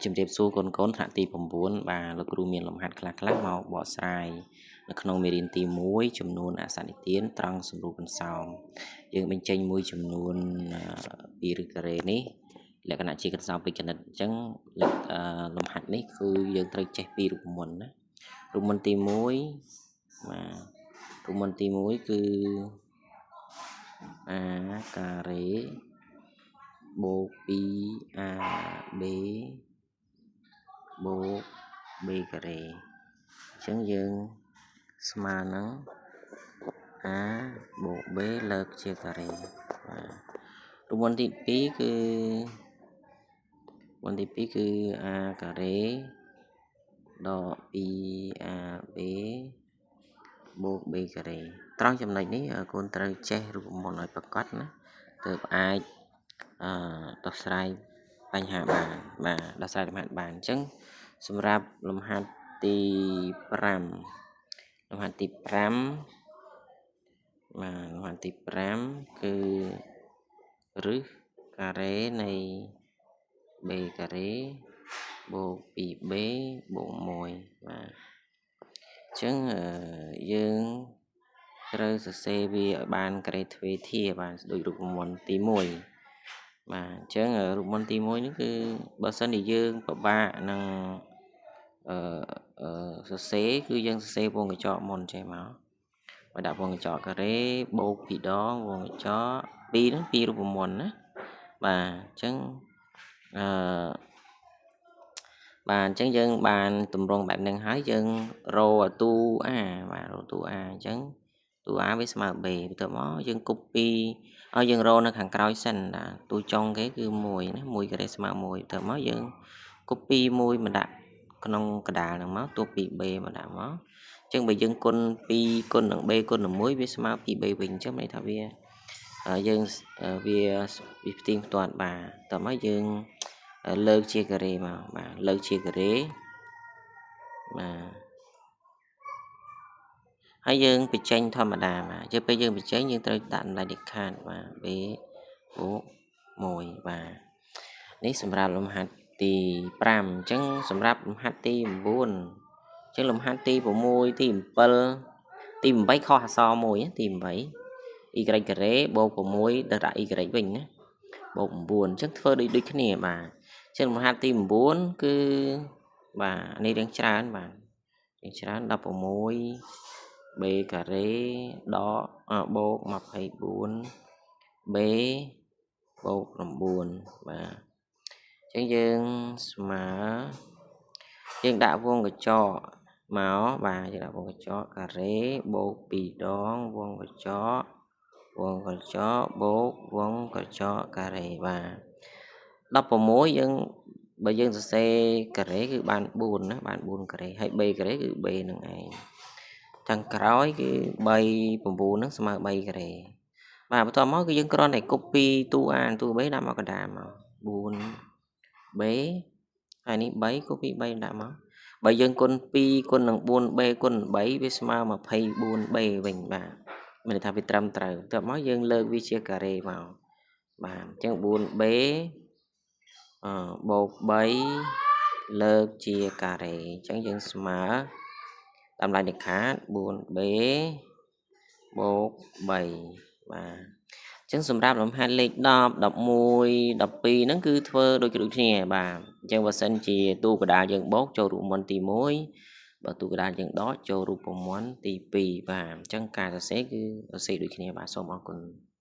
ជំរាបសួរកូនកូនថ្នាក់ទី9បាទលោកគ្រូមានលំហាត់ខ្លះៗមកបកស្រាយនៅក្នុងមេរៀនទី1ចំនួនអសនិទានត្រង់សម្រួលកន្សោមយើងបញ្ចេញមួយចំនួនពីឫសការ៉េនេះលក្ខណៈជាកន្សោមពីរគណិតអញ្ចឹងលំហាត់នេះគឺយើងត្រូវចេះពីរូបមន្តណារូបមន្តទី1បាទរូបមន្តទី1គឺ a ការ៉េបូក 2ab បូក b ការ៉េអញ្ចឹងយើងស្មើនឹង a បូក b លើកជាការ៉េបាទរូបមន្តទី2គឺមន្តទី2គឺ a ការ៉េដក 2ab បូក b ការ៉េត្រង់ចំណុចនេះកូនត្រូវចេះរូបមន្តឲ្យប្រាកដណាទើបអាចអឺដោះស្រាយបញ្ហាបានបាទដោះស្រាយលំហាត់បានអញ្ចឹងសម្រាប់លំហាត់ទី5លំហាត់ទី5បាទលំហាត់ទី5គឺឫសការ៉េនៃ b ការ៉េបូក 2b បូក1បាទអញ្ចឹងយើងត្រូវសរសេរវាឲ្យបានការ៉េទ្វេធាបាទដូចរូបមន្តទី1បាទអញ្ចឹងរូបមន្តទី1នេះគឺបើសិនជាយើងពិបាកនឹងអឺអឺសរសេរគឺយើងសរសេរវងកញ្ចក់មុនចេះមកបើដាក់វងកញ្ចក់ការ៉េបូក2ដងវងកញ្ចក់2ហ្នឹងពីររូបមន្តណាបាទអញ្ចឹងអឺបាទអញ្ចឹងយើងបានតម្រងបែបហ្នឹងហើយយើងរកតួ a បាទរកតួ a អញ្ចឹងតួ a វាស្មើ b បន្ទាប់មកយើង copy ឲ្យយើងរកនៅខាងក្រោយសិនណាតួចុងគេគឺ1ណា1ការ៉េស្មើ1បន្ទាប់មកយើង copy 1មកដាក់ក្នុងកដាលហ្នឹងមកតួ 2b មកដាក់មកអញ្ចឹងបើយើងគុណ2គុណនឹង b គុណនឹង1វាស្មើ 2b វិញអញ្ចឹងមានន័យថាវាយើងវាវាផ្ទៀងផ្ទាត់បាទតោះមកយើងលើកជាការ៉េមកបាទលើកជាការ៉េបាទហើយយើងបញ្ចេញធម្មតាបាទជិះពេលយើងបញ្ចេញយើងត្រូវដាក់តម្លៃដាច់ខាតបាទ b បូក1បាទនេះសម្រាប់លំហាត់ទី5អញ្ចឹងសម្រាប់លំហាត់ទី9អញ្ចឹងលំហាត់ទី6ទី7ទី8ខុសអក្សរមួយទី8 y ការ៉េបូក6ដល់ដាក់ y វិញណាបូក9អញ្ចឹងធ្វើដូចដូចគ្នាបាទអញ្ចឹងលំហាត់ទី9គឺបាទនេះរៀងច្រើនបាទរៀងច្រើន16 b ការ៉េដកបូក24 b បូក9បាទអញ្ចឹងយើងស្មើយើងដាក់វងកញ្ចក់មកបាទយើងដាក់វងកញ្ចក់ការ៉េបូក2ដងវងកញ្ចក់វងកញ្ចក់បូកវងកញ្ចក់ការ៉េបាទ16យើងបើយើងសរសេរការ៉េគឺបាន4ណាបាន4ការ៉េហើយ b ការ៉េគឺ b នឹងឯងខាងក្រោយគឺ3 9ហ្នឹងស្មើ3ការ៉េបាទបន្ទាប់មកគឺយើងគ្រាន់តែ copy តួ a តួ b ដាក់មកកណ្ដាលមក 4b ហើយនេះ3 copy 3ដាក់មកបើយើងគុណ2គុណនឹង 4b គុណ3វាស្មើ 24b វិញបាទមានន័យថាវាត្រឹមត្រូវបន្ទាប់មកយើងលើកវាជាការ៉េមកបាទអញ្ចឹង 4b អបូក3លើកជាការ៉េអញ្ចឹងយើងស្មើតម្លៃដាច់ខាត 4b បូក3បាទអញ្ចឹងសម្រាប់លំហាត់លេខ10 11 12ហ្នឹងគឺធ្វើដូចដូចគ្នាបាទអញ្ចឹងបើសិនជាតួកដាលយើងបូកចូលរូបមន្តទី1បើតួកដាលយើងដកចូលរូបមន្តទី2បាទអញ្ចឹងការសរសេរគឺសរសេរដូចគ្នាបាទសូមអរគុណ។